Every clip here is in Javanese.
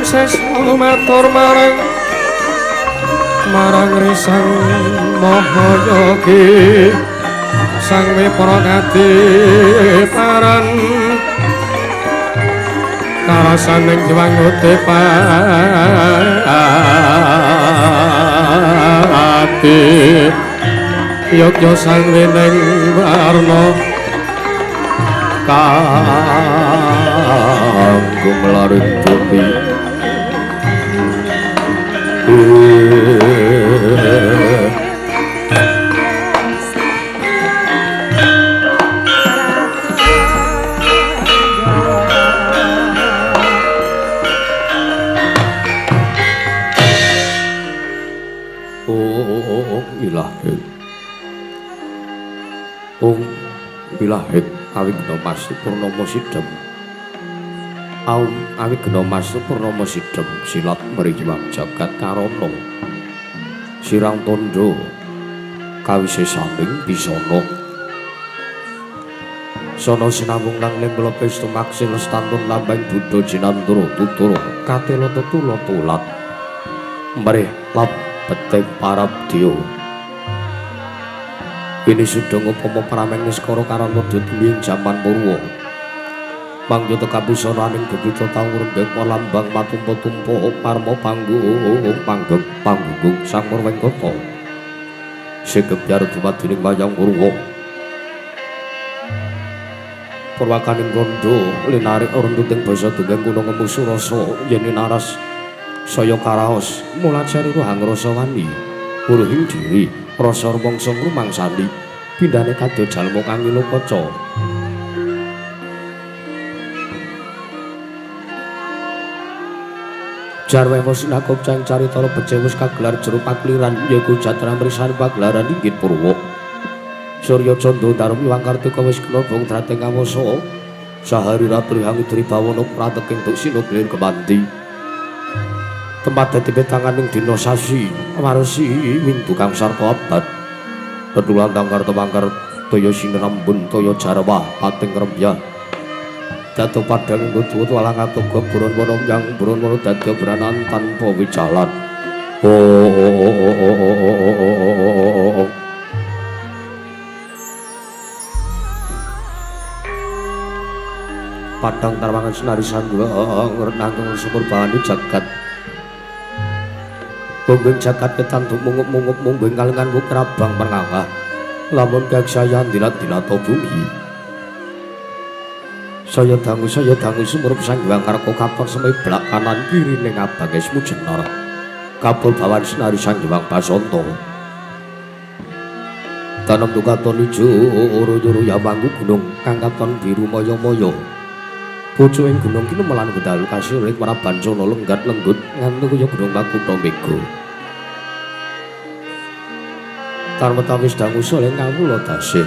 sesa matur marang marang Risang Mahayogi Sang Wipra Kadiparan karasaning diwanguti pati yogya sang wining warna kanggo mlaring bumi. Ilahit Ong ilahit awigna mas purnama sidhem aum awigna mas purnama sidhem silat mriwang jagat karana sirang tandha kawisesaning bisana sana sinambung nang lembelepis tumaksih lestantun lambang buddha jinandra tutura katela tetula tulat mrih lap beteng parabdya. Ini sudah ngupama pramen niskara karana dadi jaman Purwa. Mangyata kabusana aning bebita tau rembeng lambang matumpa-tumpa parma panggung panggeng panggung sang Murwengkata. Segebyar dumadining wayang Purwa. Purwakaning kandha linarik runtuting basa dongeng kuna ngemu surasa yen naras saya karaos mula cari rohang rasa wani wuruhing diri rasa rumangsa ngrumangsani pindhane kadya jalma kang ngilu kaca. Jarwe wis nakup cang carita becik wis kagelar jero pakliran yaiku jatra mrisan pagelaran inggit Purwa. Surya candra darmi wangkartika wis kena bong drateng kawasa sahari ratri hangidri bawana prateking duksina glir kemanti. Tempat dadi petanganing dina sasi warsi windu kang sarta abad petulan tangkar tepangkar toya sinrambun toya jarwah pating rembyah dadi padang nggo walang atoga buron wana yang buron wana dadi branan tanpa wijalan. Oh padang tarwangan senari sangguang nanggung sumur bahani jagat Gonggeng jagat ketanduk mungup-mungup munggeng kalengan wukrabang pernangah lamun kaksayan dilat-dilato bumi saya dangu sumurup sangguang karko katon semeblak kanan kiri ning abange smujenar kabul bawan senari sangguang basonto tanem tukaton ijo uru-uru yamanggu gunung kang katon biru maya-maya pucuking gunung kinemelan gedalu kasirik marabancana lenggat lenggut nganti kaya gunung makutha mega. Tarmetawis dangu sore kawula dasih.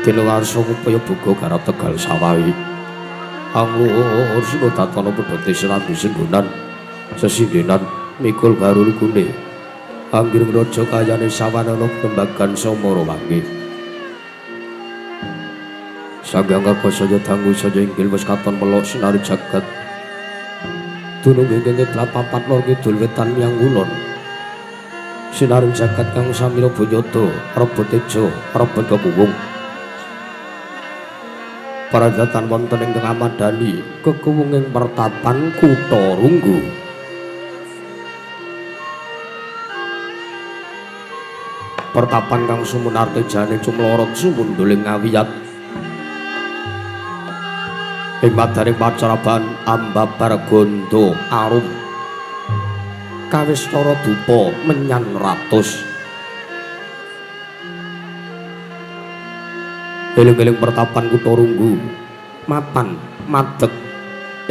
Dene warsa upaya boga garap tegal sawahi. Anglur sira datana pedhote serambi senggonan sesindenan mikul garul gune. Anggir raja kayane sawanana kembagan samara wangi. Sanghyang Karba saya dangu saya inggil wis katon melok sinari jagat. Dunung ingkang kidlat papat lor kidul wetan miyang kulon. Sinari jagat kang samira banyada rebut teja rebut kekuwung. Paradatan wonten ing tengah madani kekuwunging pertapan kutha Runggu. Pertapan kang sumunarte jane cumlorot sumundhuling ngawiyat. Ing madaring pacaraban ambabar gondo arum kawistara dupa menyan ratus. Eling-eling pertapan kutha Runggu mapan madeg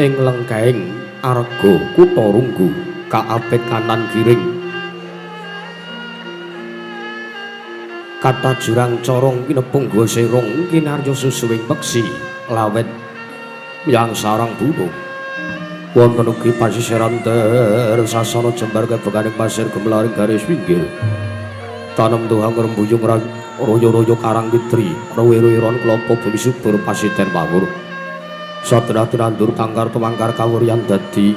ing lengkahing arga kutha Runggu kaapit kanan kiring kathah jurang corong kinepung gua serong kinarya susuwing peksi lawet yang sarang burung wonten ugi pasisiran sasana jembar kebekaning pasir gemelaring garis pinggir tanem tuhang rembuyung royo-royo karang kitri rowe-roweron klopo bumi subur pasiten mawur sadenah tinandur tangkar tumangkar kawuryan dadi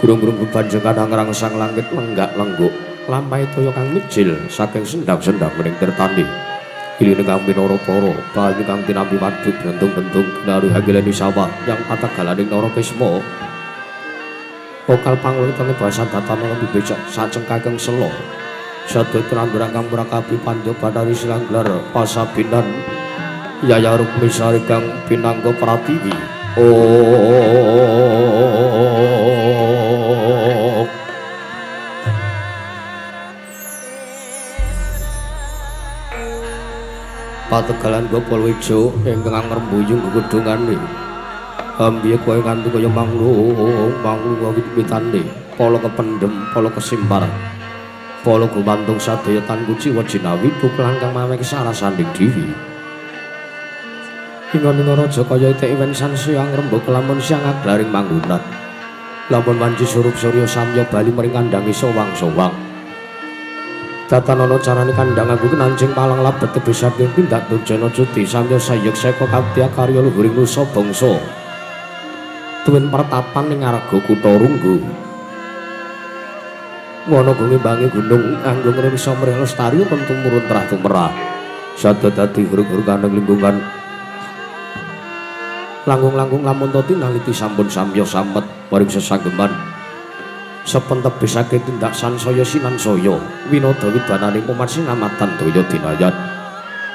Grung-grung bebanjengan ngrangsang langit lenggak-lengguk lampahe toya kang mijil saking sendang-sendang mening tirtane. Iline kang minara para banyu kang tinampi waduk blentung-bentung kinari hagileni sawah yang patagalaning Narakisma. Pokal pangulitane basa datana bibecak sacengkakeng sela. Sadaya tinambaran kang murakabi pandya Bathari Silanglar pasabinan Yaya Rukmisari kang pinangga pratiwi. Oh. Pategalan Gopol Wijo ingkang ngrembuyung gegedhungane. Ambiye kowe nganti kaya manglung, manglung wit-witane, pala kependhem, pala kesimpar. Pala gumantung sadaya tan kuciwa jinawi buklang kang mawek sarasaning dewi. Ingon-ingon raja kaya itik wen sansaya ngrembug lamun siang aglaring manggonan. Lamun wanci surup surya samya bali mring kandhange sowang-sowang. Tatanana carane kandhang aku nancing palang labet tebih saking tindak durjana cuti samya sayek seka kadya karya luhuring nusa bangsa. Tuwin pertapan ing ngarga kutha Runggu. Wana gungimbangi gunung anggo ngremisa mrih lestari tumurun trah tumerah. Sada dadi hurug-hurug kaneng lingkungan. Langkung-langkung lamun to tinaliti sampun samya samet maring sesanggeman. Sepentep bisake tindak sansaya sinansaya winada widananing umat sinamatan daya dinayan.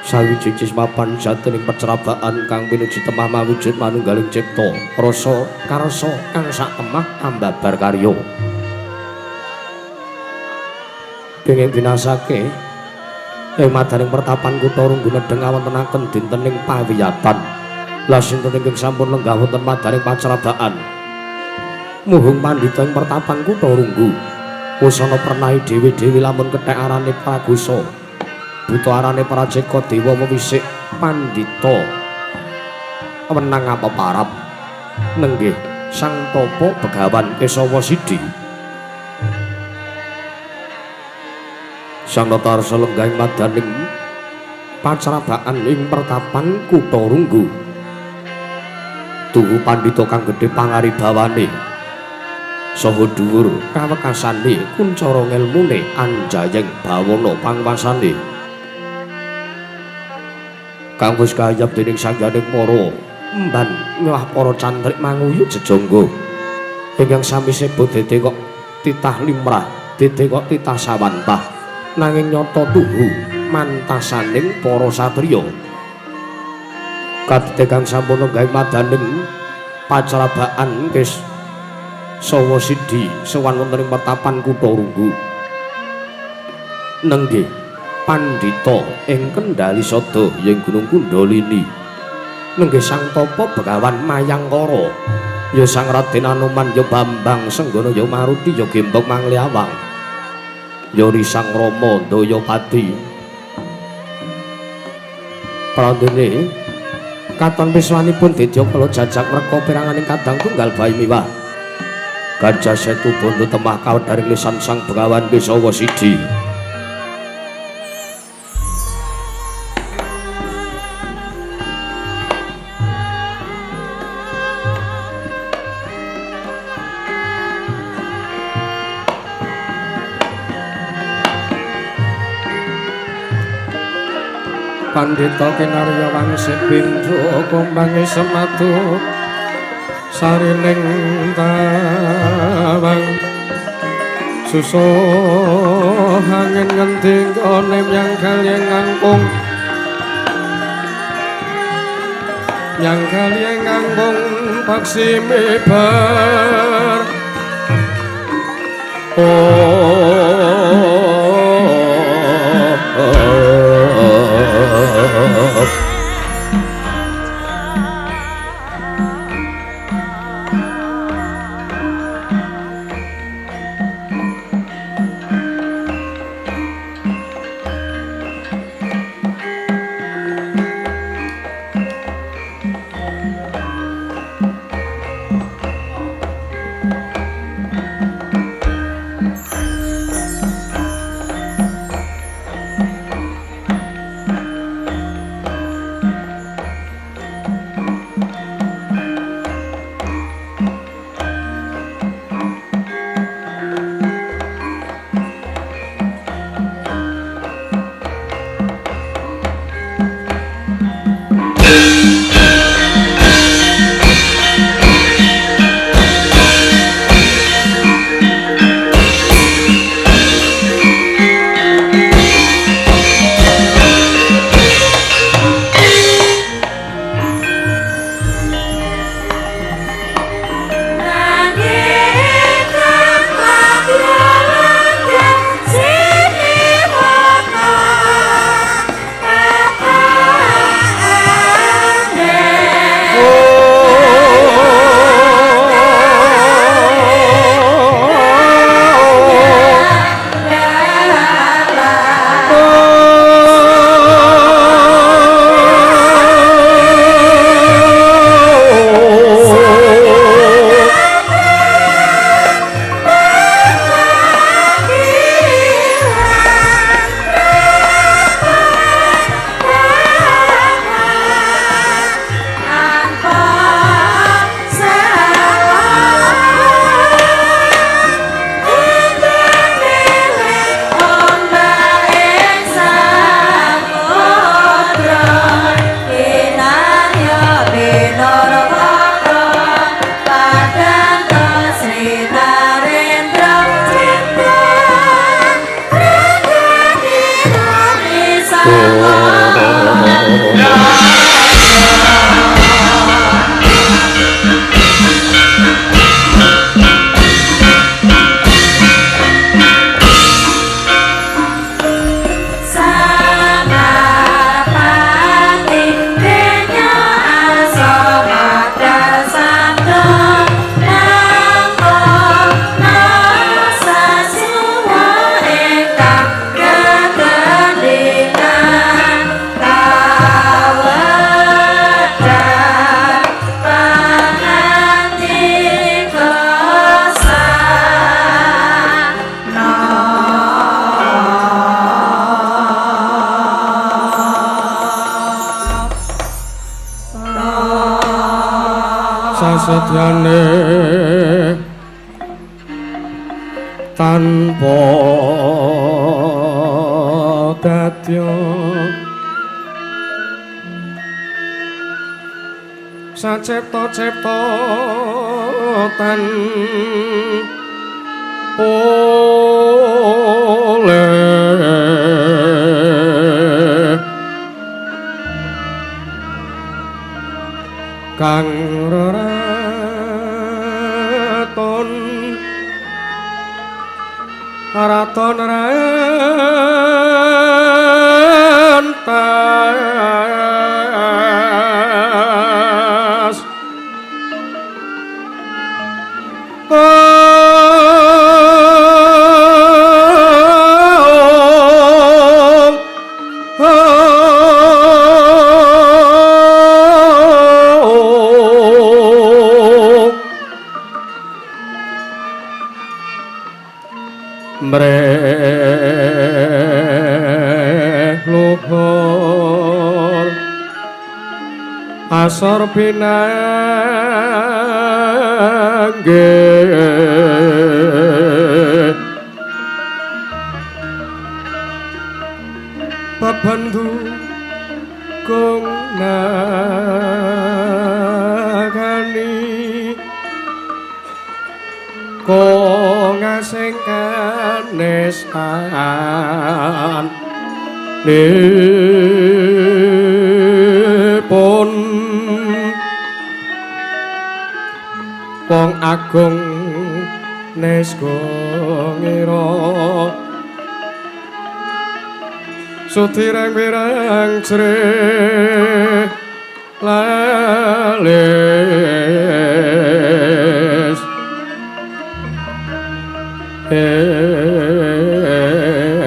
Sawiji mapan jatining percerabaan kang pinuju temah mawujud manunggaling cipta rasa karsa kang sak temah ambabar karya. Kenging binasake ing madaning pertapan kutha Runggu nedheng awontenaken dintening pawiyatan. Lah sinten ingkang sampun lenggah wonten madaning pacerabaan? Muhung pandhita ing pertapan kutha Runggu. Wusana pernahi dhewe-dhewe lamun kethek arane Pragusa. Buta arane Praceka dewa wewisik pandhita wenang apeparap. Nenggih Sang Tapa Begawan Kesawa Sidi. Sang Natarsa lenggah ing madaning pacerabaan ing pertapan kutha Runggu. Tuhu pandhita kang gedhe pangaribawane saha dhuwur kawekasane kuncara ngelmune anjayeng bawana pangwasane kang wis kayap dening sangganing para emban miwah para cantrik manguyu jejangga ingkang sami sebut dede kok titah limrah dede kok titah sawantah nanging nyata tuhu mantasaning para satriya kadhe kang sampun lenggah madaning pacerabaan kes sawa sidi sowan wonten ing pertapan kutha Runggu. Nenggih pandhita ing kendhali sada ing Gunung Kundalini. Nenggih Sang Tapa Begawan Mayangkara, ya Sang Raden Anoman, ya Bambang Senggana, ya Maruti, ya Gembong Mangliawang, ya Risang Rama Dayapati. Prandene katon piswanipun dedya kala jajak mreka peranganing kadang tunggal bayi miwah Gajah Setu bondo temah kawedharing lisan Sang Begawan Kesawa Sidi. Pandhita kinarya wangsit pindha kombange sematu sarining tawang susuh angin ngendi nggone myang kalih ngangkung myang kalih ngangkung paksi mibar. Oh, Sasetyane tanpa dadya sacepta-cepta tan oleh kang reraton raton rentas mreh luhur asor pinanggih bebendu kung nagani kong asing kanesan nipun wong agung nesga ngira sutireng wirang jrih lalis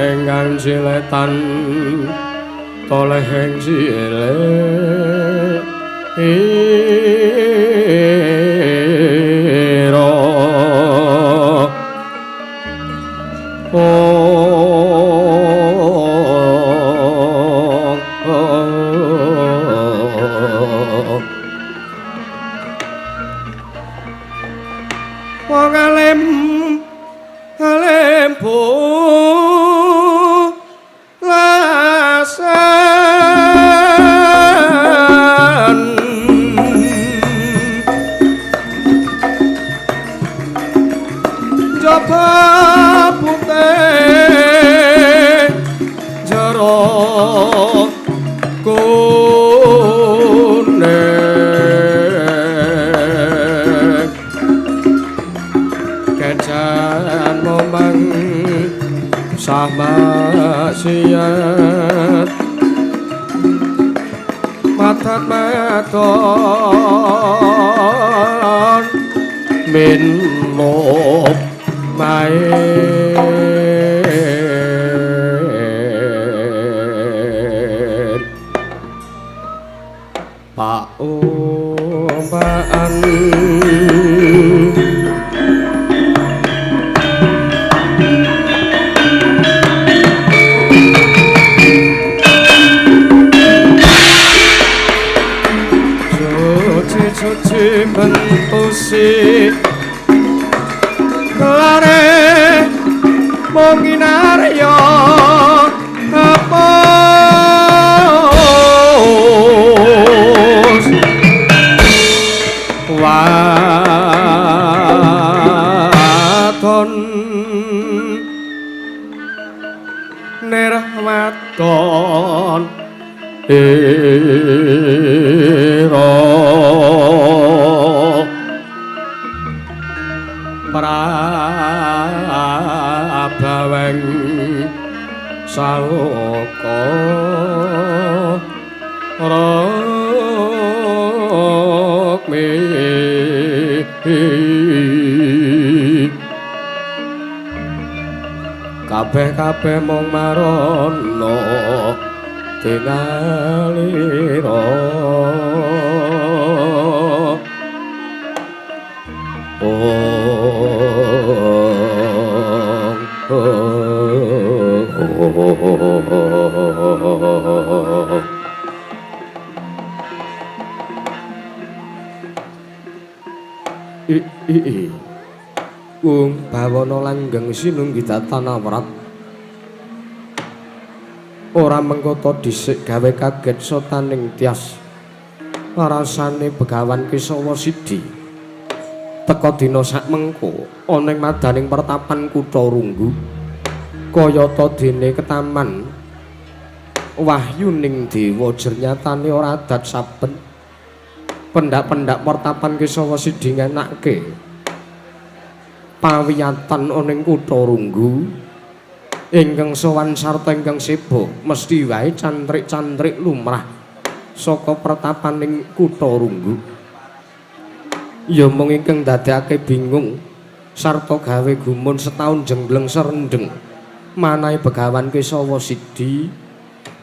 enggang jiletan toleh ing jile ira. Wong alim alim Mayat matan maton minum main Pak Umpaan suci bentusi kelare monginaryo kapos waton nirwaton ira prabaweng saloka rukmi kabeh-kabeh mung marana tingalira. Wong bawana langgeng sinunggi datan awrat ora mengkoto dhisik gawe kaget sotaning tias rasane Begawan Kesawa Sidi teka dina sak mengko ana ing madaning pertapan kutha Runggu kayata dene ketaman wahyuning dewa jernyatane ora adat saben pendak-pendak pertapan Kesawa Sidi ngenake pawiyatan ana ing kutha Runggu ingkang sowan sarta ingkang seba mesti wae cantrik-cantrik lumrah saka pertapaning kutha Runggu. Ya mung ingkang dadekake bingung sarta gawe gumun setaun jenggleng serendeng manahe Begawan Kesawa Sidi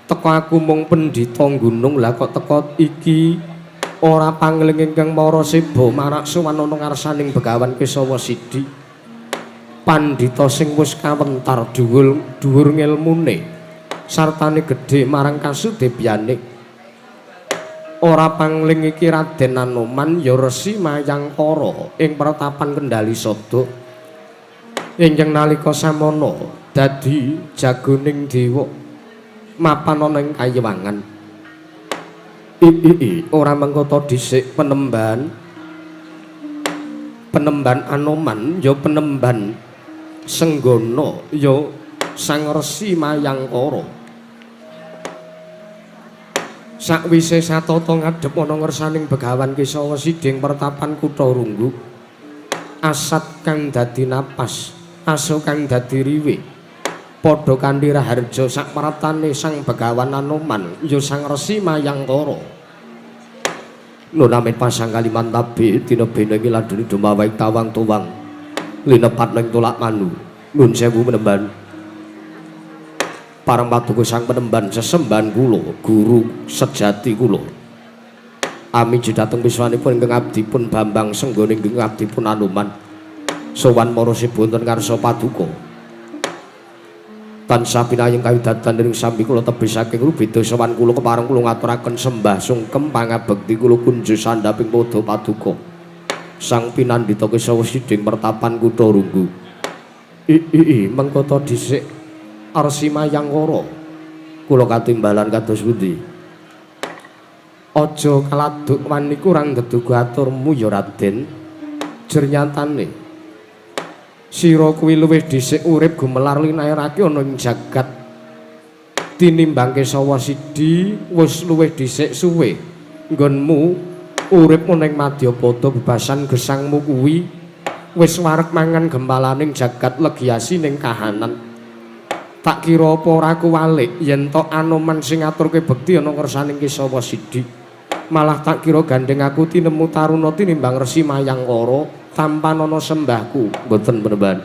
teka aku mung pendhita gunung lah kok teka iki ora pangling ingkang mara seba marak sowan ana ngarsaning Begawan Kesawa Sidi. Pandhita sing wis kawentar dhuwur dhuwur ngelmune sartane gedhe marang kasudebyane ora pangling iki Raden Anoman ya Resi Mayangkara ing pertapan Kendali Sada ingkang nalika samana dadi jagoning dewa mapan ana ing kayiwangan. Ora mengkoto dhisik penemban Anoman ya penemban Senggana ya Sang Resi Mayangkara. Sakwise satata ngadhep ana ngersaning Begawan Kesawa Sidi ing pertapan kutha Runggu, asat kang dadi napas, aso kang dadi riwe padha kanthi raharja sakpratane Sang Begawan Anoman ya Sang Resi Mayangkara. Nun amit pasang kalimantabe dina bene iki ladune dumawaing tawang tuwang linepat ning tolak manu. Nun sewu penemban. Parang paduka sang penemban sesembahan kula guru sejati kula. Amiji dhateng wiswanipun ingkang abdipun Bambang Senggana ingkang abdipun Anoman. Sowan para sibonten ngarsa paduka. Tansah pinayung kawidatan dening sambi kula tebih saking rubeda sowan kula kepareng kula ngaturaken sembah sungkem pangabekti kula kunjuk sandhaping padha paduka. Sang pinandhita Kesawa Sidi ing pertapan kutha Runggu. Mengkoto dhisik Resi Mayangkara kula katimbalan kados pundi? Aja kaladuk wani kurang deduga aturmu ya Raden. Jernyatane sira kuwi luwih dhisik urip gumelar linairake ana ing jagat tinimbang Kesawa Sidi wis luwih dhisik suwe nggonmu urip ana ing madyapada bebasan gesangmu kuwi wis wareg mangan gempalaning jagat legi asining kahanan. Tak kira apa ora kuwalik yen tok Anoman sing ngaturke bekti ana ngersaning Kesawa Sidi. Malah tak kira gandeng aku tinemu taruna tinimbang Resi Mayangkara tampanana sembahku. Mboten Panembahan.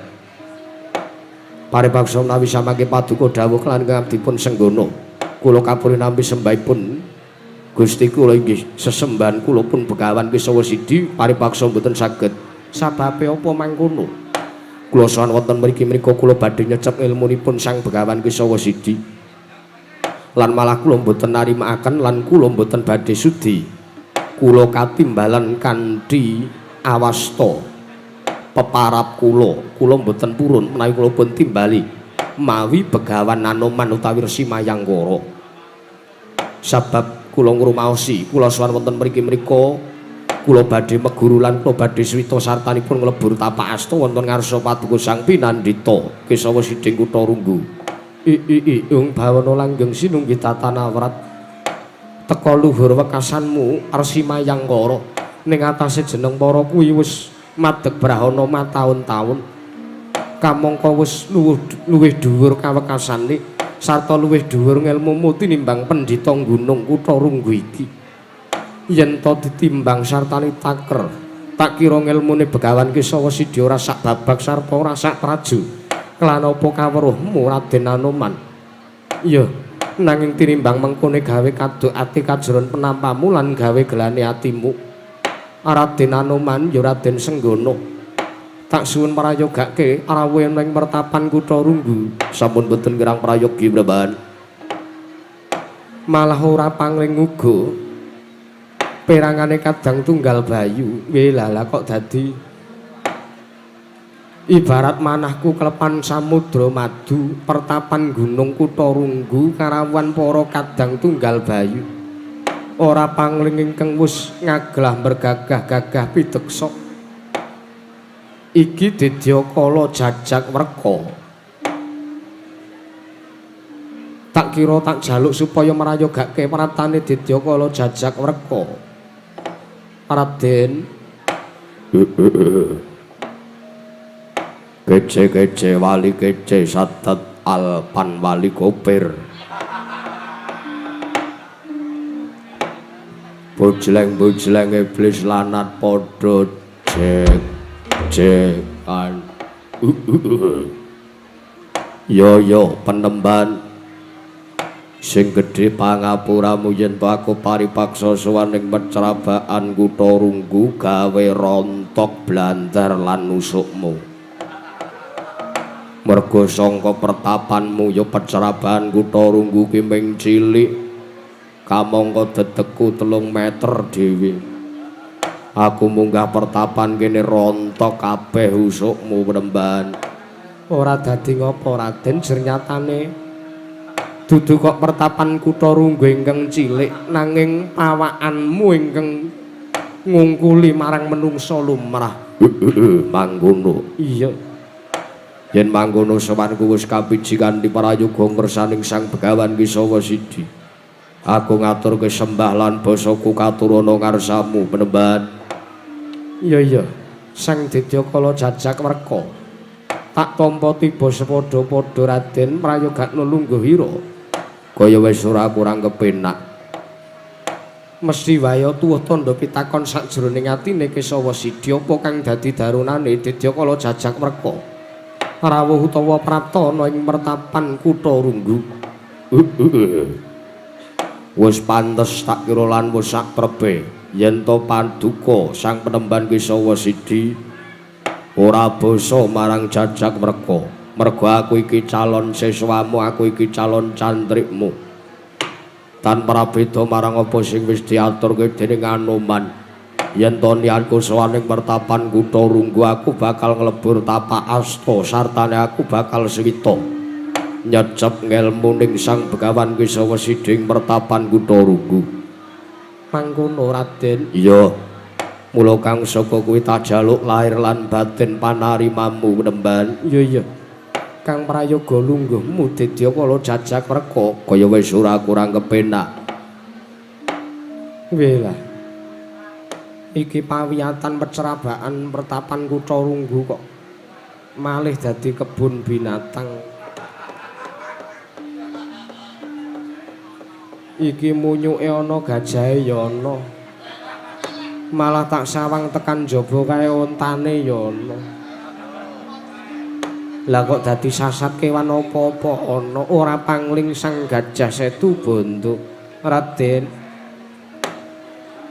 Paripaksa menawi samangke paduka dawuh lan ngabdipun Senggana, kula kapuri nampi sembahipun Gusti kula inggih sesembahan kula pun Begawan Kesawa Sidi paripaksa mboten saged. Sababe apa mangkono? Kula sowan wonten mriki menika kula badhe nyecep ilmunipun Sang Begawan Kesawa Sidi. Lan malah kula mboten narimakaken lan kula mboten badhe sudi. Kula katimbalan kanthi awasta peparap kula, kula mboten purun menawi kula pun timbali mawi Begawan Anoman utawi Resi Mayangkara. Sabab kula ngrumaosi, kula sowan wonten mriki menika kula badhe meguru lan kula badhe swita sartanipun nglebur tapak asta wonten ngarsa paduka Sang Pinandita Kesawa Siding Kutha Runggu. I i i ung bawana langgeng sinunggi tatanawrat teka luhur wekasanmu Resi Mayangkara ning atase jeneng para kuwi wis madeg brahana mataun-taun kamangka wis luwih dhuwur kawekasane sarta luwih dhuwur ngelmumu tinimbang pendhita gunung Kutha Runggu iki. Yen to ditimbang sartane taker, tak kira ngelmune Begawan Kesawa Sidi ora sak babak sarta ora sak traju. Kelan apa kaweruhmu Raden Anoman? Iya, nanging tinimbang mengkone gawe kaduk ati kajeron penampamu lan gawe gelane atimu. Raden Anoman ya Raden Senggana. Tak suwun prayogake rawuh ing mertapan Kutha Runggu. Sampun boten kirang prayogi Panembahan. Malah ora pangling uga. Perangane kadang tunggal bayu, welala kok dadi ibarat manahku klepan samudra madu, pertapan gunung Kutha Runggu karawan para kadang tunggal bayu. Ora pangling ingkang wis ngaglah mergagah-gagah pideksa. Iki Didyakala jajak werka. Tak kira tak jaluk supaya marayogake pratane Didyakala jajak werka. Raden kece-kece wali kece sadat alpan wali kopir bojleng-bojleng iblis lanat padha jek jekan. Yo yo Panembahan sing gedhe pangapuramu yen to aku paripaksa sowan ing pecrabaan Kutha Runggu gawe rontok blandar lan nusukmu. Mergo sangka pertapanmu ya pecrabaan Kutha Runggu ki ming cilik kamangka dedekku 3 meter dhewe. Aku munggah pertapan kene rontok kabeh usukmu Panembahan. Ora dadi ngopo Raden, jernyatane dudu kok pertapan Kutha Runggu ingkang cilik nanging pawakanmu ingkang ngungkuli marang menungsa lumrah. Mangkono. Iya. Yen mangkono sowanku wis kapiji kanthi prayoga ngersaning Sang Begawan Kesawa Sidi. Aku ngaturke sembah lan basaku katurana ngarsamu Panembahan. Iya iya. Sang Didyakala jajak werka. Tak tampa tiba sepadha-padha Raden prayogakno lungguhira. Kaya wis ora kurang kepenak. Mesthi wae tuwuh tandha pitakon sakjroning atine Kesawa Sidi apa kang dadi darunane Didyakala jajak werka. Rawuh utawa prapta ana ing mertapan Kutha Runggu. Wis pantes tak kira lan wis sak trebe yen to paduka Sang Panembahan Kesawa Sidi ora basa marang jajak werka. Mergo aku iki calon siswamu, aku iki calon cantrikmu. Tanpa prabeda marang apa sing wis diaturke dening Anoman. Yen to niatku sowan ing pertapan Kutha Runggu, aku bakal nglebur tapak asta sartane aku bakal swita nyecep ngelmu ning Sang Begawan Kesawa Sidi ing pertapan Kutha Runggu. Mangkono Raden. Iya. Mula kang saka kuwi tak jaluk lahir lan batin panarimamu Panembahan. Iya iya. Kang prayoga lungguhmu Didyakala jajak werka kaya wis ora kurang kepenak. Nggih lah. Iki pawiyatan pecrabaan pertapan Kutha Runggu kok malih dadi kebun binatang. Iki munyuke ana gajahe ya ana. Malah tak sawang tekan jaba kae ontane ya ana. Lah kok dadi sasat kewan apa-apa ana, ora pangling Sang Gajah Setu Bondo. Raden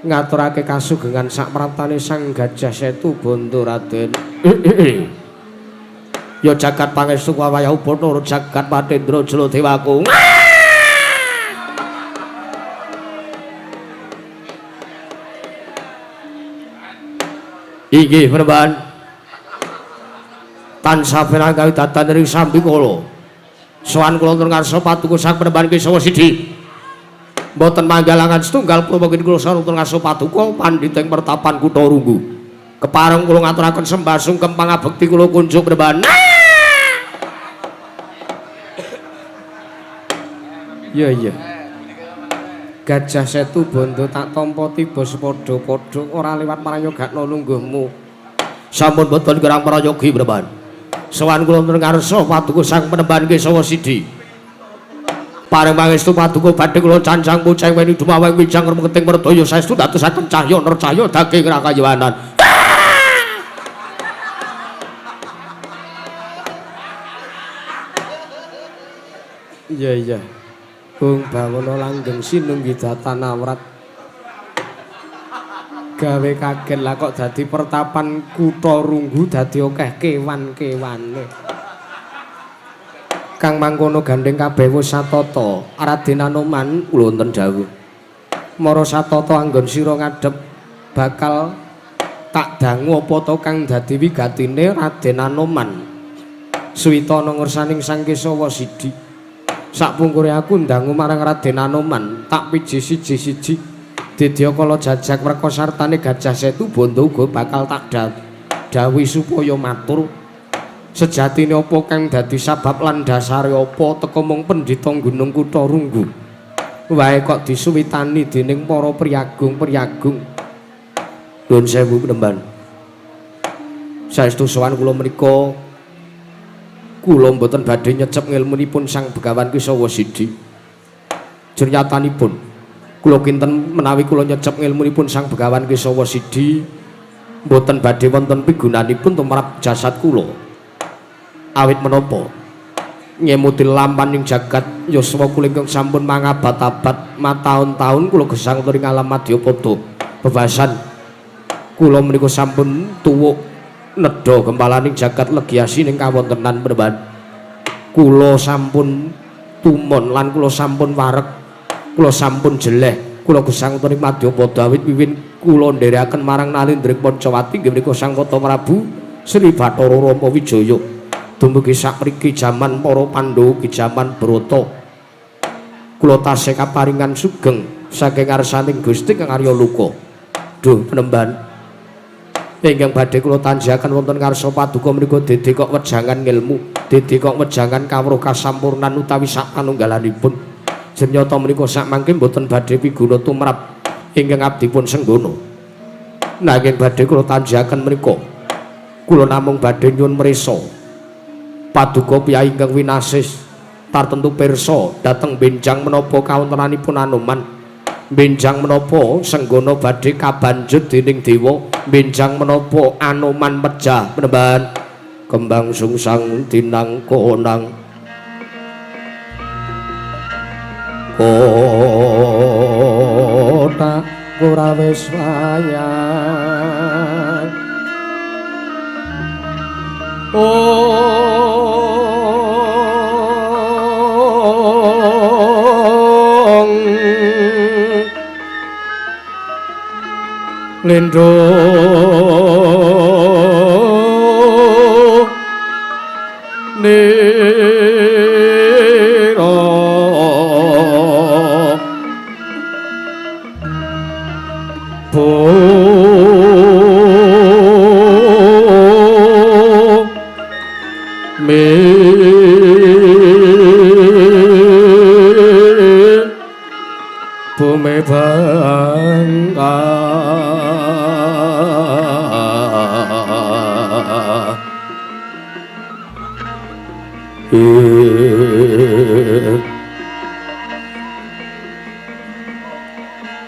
ngaturake kasugengan sakpraptane Sang Gajah Setu Bondo Raden. Ya jagat pangestu wayah Bathara jagat Patendra Jala Dewaku. Inggih Panembahan. Tansah pirang datan ring sambikala. Sowan kula wonten ngarsa paduka Sang Panembahan Kesawa Sidi. Mboten manggalangan setunggal pramangkin kula sowan wonten ngarsa paduka pandhita ing pertapan kutha Runggu. Kepareng kula ngaturaken sembah sungkem pangabekti kula kunjuk Panembahan. Iya iya. Gajah Setu Bondo tak tampa tiba sepadha-padha ora liwat prayogakna lungguhmu. Sampun boten kirang prayogi Panembahan. Sowan kula wonten ngarsa paduka Sang Panembahan Kesawa Sidi. Pareng pangestu paduka badhe kula cancang puceng weni dumaweng wijang remeting merdaya saestu dadosaken cahya nercahya daging rakayawanan. Iya iya. Bung Bawono langgeng sinunggi datan awrat. Gawe kaget lah kok dadi pertapan kutha Runggu dadi akeh kewan-kewane. Kang mangkono gandeng kabeh wis satata. Raden Anoman kula wonten dawuh. Mara satata anggon sira ngadhep bakal tak dangu apa to kang dadi wigatine Raden Anoman. Suwita ana ngersaning Sang Kesawa Sidi. Sakpungkure aku ndangu marang Raden Anoman tak piji siji-siji. Didya kala jajak mreka sartane Gajah Setu Bondo uga bakal tak dawuhi supaya matur sejatine apa kang dadi sabab lan dasare apa teka mung pendhita gunung kutha Runggu. Wae kok disuwitani dening para priyagung-priyagung. Nuwun sewu Panembahan. Saestu sowan kula menika kula mboten badhe nyecep ngilmunipun Sang Begawan Kesawa Sidi. Jernyatanipun kula kinten menawi kula nyecep ngilmunipun Sang Begawan Kesawa Sidi mboten badhe wonten pigunanipun tumrap jasad kula. Awit menapa ngemuti lampaning jagat yuswa kula ingkang sampun mangabad-abad mataun-taun kula gesang ing alam madyapada. Bebasan kula menika sampun tuwuk nedha gempalaning jagat legiasi ning kawontenan Panembahan. Kula sampun tumon lan kula sampun wareg, kula sampun jeleh, kula gesang wonten ing madyapada awit wiwin kula nderekaken marang Nalindring Pancawati inggih menika Sang Kota Prabu Sri Bathara Rama Wijaya. Dumugi sakmriki jaman para Pandhawa ki jaman Brata. Kula tasih kaparingan sugeng saking ngarsaning Gusti Kang Arya Luka. Duh Panembahan, ingkang badhe kula tanjaken wonten ngarsa paduka menika dede kok wejangan ngilmu, dede kok wejangan kawruh kasampurnan utawi sapanunggalanipun. Jenyata menika sakmangke mboten badhe piguna tumrap ingkang abdipun senggana. Nanging badhe kula tanjaken menika kula namung badhe nyuwun mresa paduka piyai ingkang winasis tartemtu pirsa dhateng benjang menapa kawontenanipun Anoman. Benjang menapa senggana badhe kabanjut dening dewa, benjang menapa Anoman pejah Panembahan. Kembang sungsang dinangkonang kotak ora wis wayang. Lindho nira bumi bumi bangka.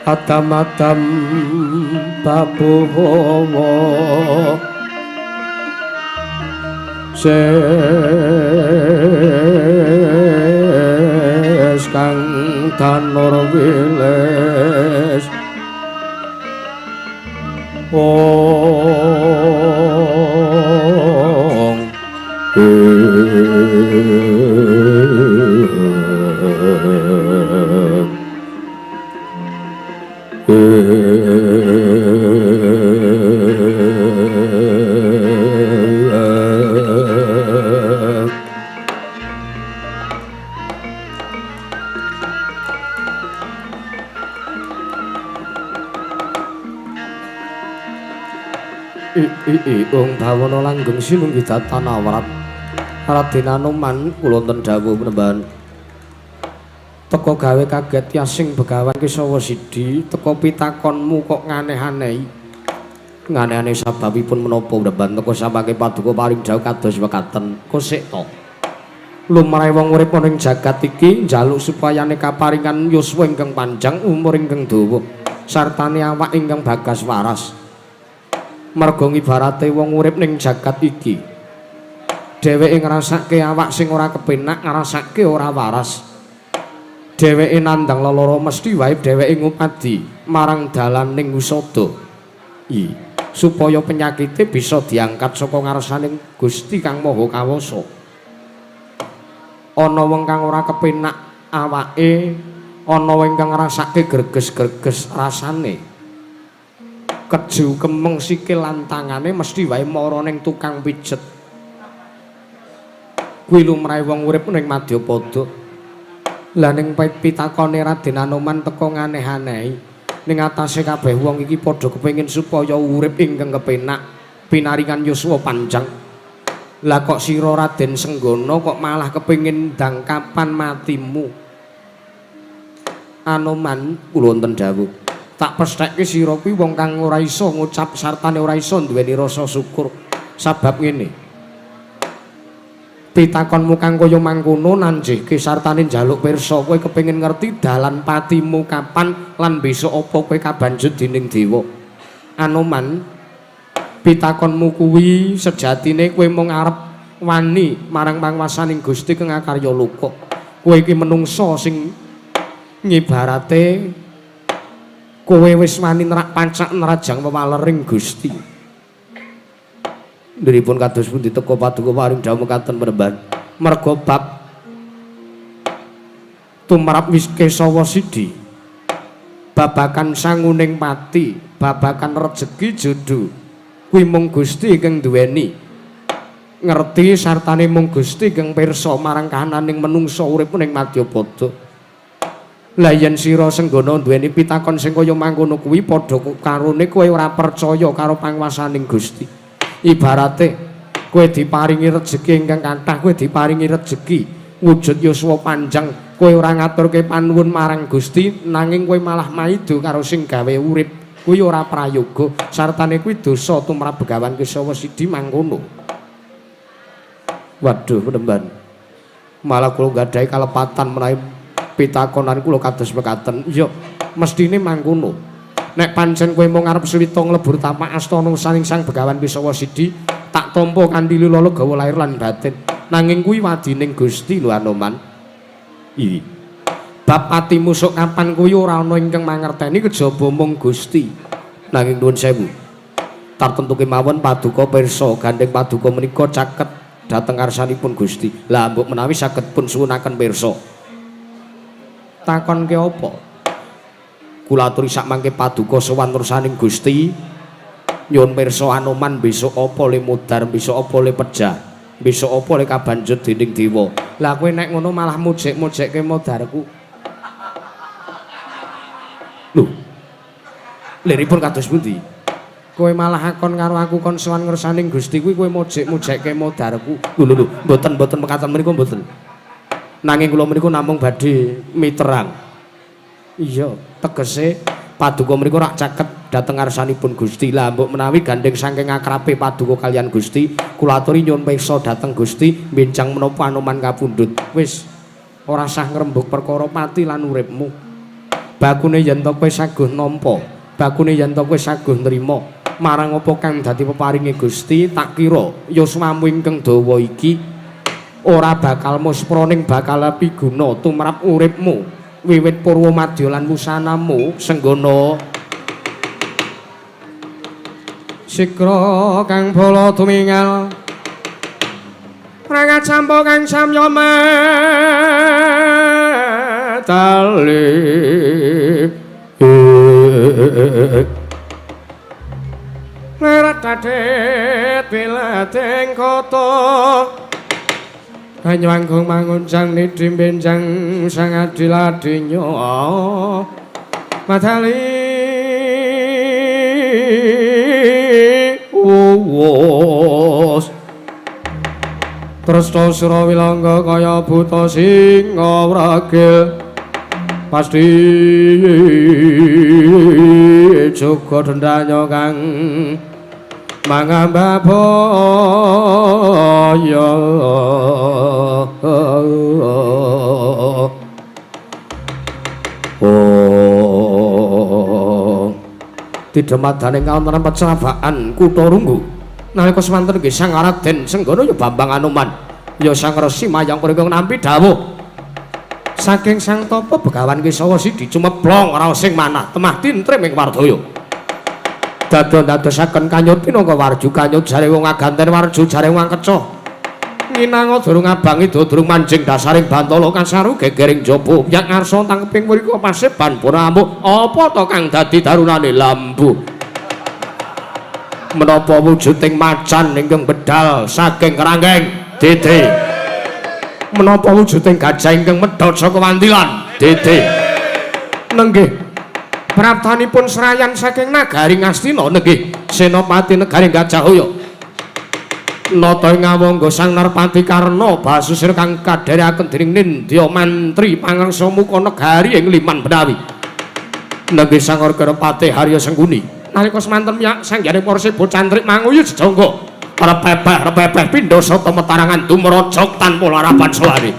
Adam-adam babuwa ses kang tanur wiles ong Ing bawana langgeng sinunggi datan awrat Raden Anoman kula wonten dawuh penembahan teka gawe kaget yasing Begawan Kesawa Sidi teka pitakonmu kok nganeh-anehi nganeh-aneh sababipun menapa penembahan teka samangke paduka paring dawuh kados mekaten kosek to lumrahe wong urip ana ing jagat iki njaluk supayane kaparingan yuswa ingkang panjang umur ingkang dawa sartane awak ingkang bagas waras. Merga ngibarate wong urip ning jagat iki dheweke ngrasake awak sing ora kepenak, ngrasake ora waras. Dheweke nandhang lelara mesti wae dheweke ngupadi marang dalaning usada. I supaya penyakite bisa diangkat saka ngarsaning Gusti Kang Maha Kawasa. Ana wong kang ora kepenak awake, ana wong kang ngrasake greges-greges rasane. Keju kemeng sikil lan tangane mesti wae mara ning tukang pijet. Kuwi lumrahe wong urip ning madyapada. Lah ning pitakone Raden Anoman teka nganeh-anehi. Ning atase kabeh wong iki padha kepengin supaya urip ingkang kepenak, pinaringan yuswa panjang. Lah kok sira Raden Senggana kok malah kepengin ndang kapan matimu? Anoman kula wonten dawuh. Tak pesthekke sira kuwi wong kang ora iso ngucap sartane ora iso duweni rasa syukur. Sabab ngene. Pitakonmu kang kaya mangkono nanjihke sartane njaluk pirsa kowe kepengin ngerti dalan patimu kapan lan besok apa kowe kabanjut dening dewa. Anoman, pitakonmu kuwi sejatine kowe mung arep wani marang panguwasaning Gusti kang akarya loka. Kowe iki menungsa sing ngibarate kowe wis wani nerak pancak nerajang wewalering Gusti. Nderipun kados pundi teka paduka paring dawuh mekaten penemban. Merga bab tumrap wis Kesawa Sidi babakan sanguning pati, babakan rejeki jodho kuwi mung Gusti ingkang duweni. Ngerti sartane mung Gusti ingkang pirsa marang kahananing menungsa urip ning madyapada. Lah yen sira Senggana duweni pitakon sing kaya mangkono kuwi padha karone kowe ora percaya karo panguwasaning Gusti. Ibarate kowe diparingi rejeki ingkang kathah, kowe diparingi rejeki wujud yuswa panjang, kowe ora ngaturke panuwun marang Gusti nanging kowe malah maido karo sing gawe urip. Kuwi ora prayoga, sartane kuwi dosa tumrap Begawan Kesawa Sidi mangkono. Waduh, penemban. Malah kula gadahi kalepatan menawi pitakonan kula kados mekaten. Iya, mestine mangkono. Nek pancen kowe mung arep suwita nglebur tapak astana saning Sang Begawan Kesawa Sidi, tak tampa kanthi lila legawa lahir lan batin. Nanging kuwi wadining Gusti lho Anoman. Iki. Bab atimu sok kapan kuwi ora ana ingkang mangerteni kejaba mung Gusti. Nanging nuwun sewu. Tartemtu kemawon paduka pirsa gandheng paduka menika caket dhateng ngarsanipun Gusti. Lah mbok menawi saged pun suwunaken pirsa. Takonke apa? Kula aturi sakmangke paduka sowan ngersaning Gusti. Nyuwun pirsa Anoman besok apa le mudhar, besok apa le pejah, besok apa le kabanjut dening dewa. Lah kowe nek ngono malah mujek-mujekke modharku. Lho. Liripun kados pundi? Kowe malah akon karo aku kon sowan ngersaning Gusti kuwi kowe mujek-mujekke modharku. Lho lho lho, mboten-mboten mekaten mriku mboten. Nanging kula mriku namung badhe miterang. Iya, tegese paduka mriku rak caket dhateng ngarsanipun Gusti. Lah mbok menawi gandheng saking akrabe paduka kaliyan Gusti, kula aturi nyuwun pirsa dhateng Gusti benjang menapa Anoman kapundhut. Wis ora sah ngrembug perkara pati lan uripmu. Bakune yen to kowe saguh nampa, bakune yen to kowe saguh nrima marang apa kang dadi peparinge Gusti, tak kira yuswamu ingkang dawa iki ora bakal muspra ning bakal piguna tumrap uripmu wiwit purwa madya lan wusanamu Senggana. Sikra kang bala tumingal prangat sampo kang samya medali lerat dadet bilating kota kanyuanggung mangunjang nidhi benjang sang adil-adinya madali uwus Tresta sura wilangga kaya buta singa wragil pasti jaga dendanya kang mangambah baya. Oh, tidemadaning kawontenan pecrabaan kutha Runggu nalika semanten nggih Sang Raden Senggana ya Bambang Anoman ya Sang Resi Mayangkara ingkang nampi dawuh saking Sang Tapa Begawan Kesawa sidi cumeblong raosing manah temah tintrim ing Wardaya. Dadon-dadosaken kanyut pinangka warju kanyut jare wong aganten warju jare wong kecoh nginanga durung abang ida durung manjing dasaring bantala kasaru gegering jaba yak ngarsa tangkeping mriku paseban pura amuk apa to kang dadi darunane lambu menapa wujuding macan ingkang bedal saking kerangkeng dede menapa wujuding gajah ingkang medhot saka wantilan dede nenggih praptanipun serayan saking nagari Ngastina nenggih senopati negari Gajahaya nata ing ngawangga Sang Narpati Karna basusir kang kadherekaken dening Nindya mantri pangangsa muka negari ing Liman Benawi nenggih Sang Arkarapati Harya Sengkuni nalika semanten miyak sanghyane para seba cantrik manguyu jejangga repepeh repepeh pindha sata metarangan dumrojok tanpa larapan selari.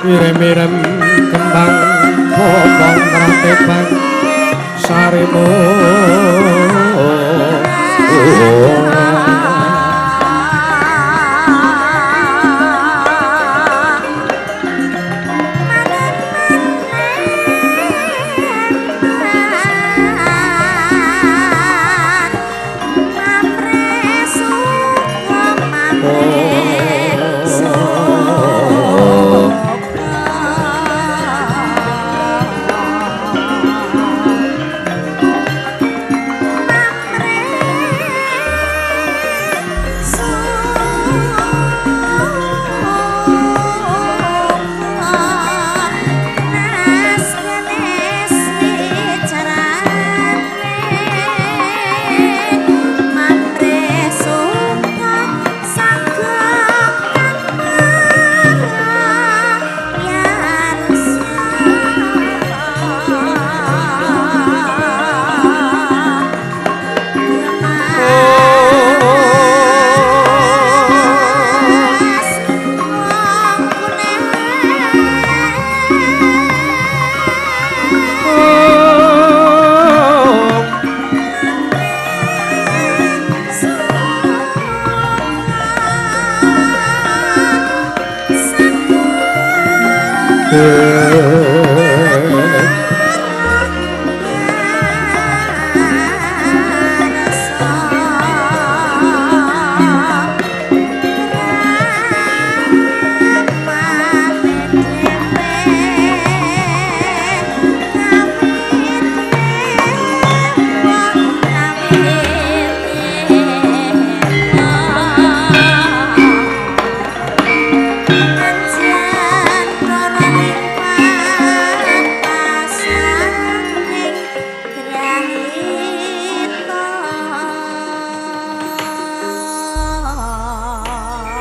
Mirem-mirem kembang bobong ratebang sarimu.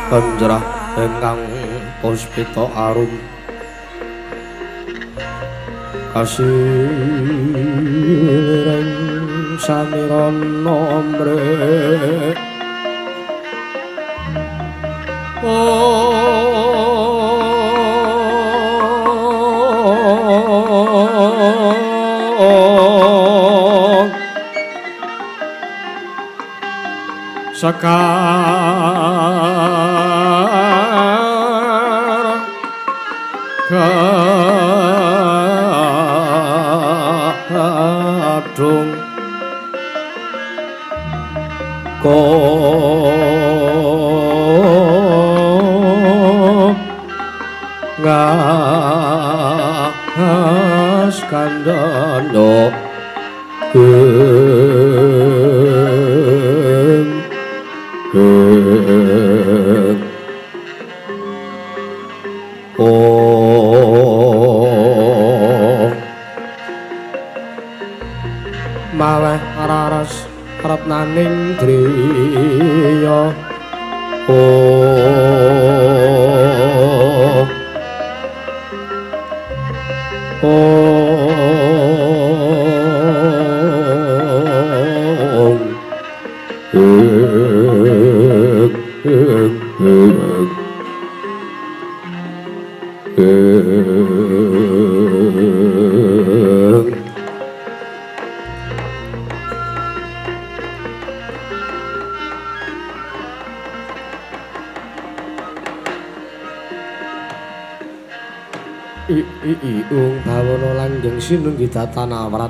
Kanjrah ingkang puspita arum kasireng samirana mrek Sekar gadung ngas kandhana maweh raras retnaning driya Ung bawana langgeng sinunggi datanawrat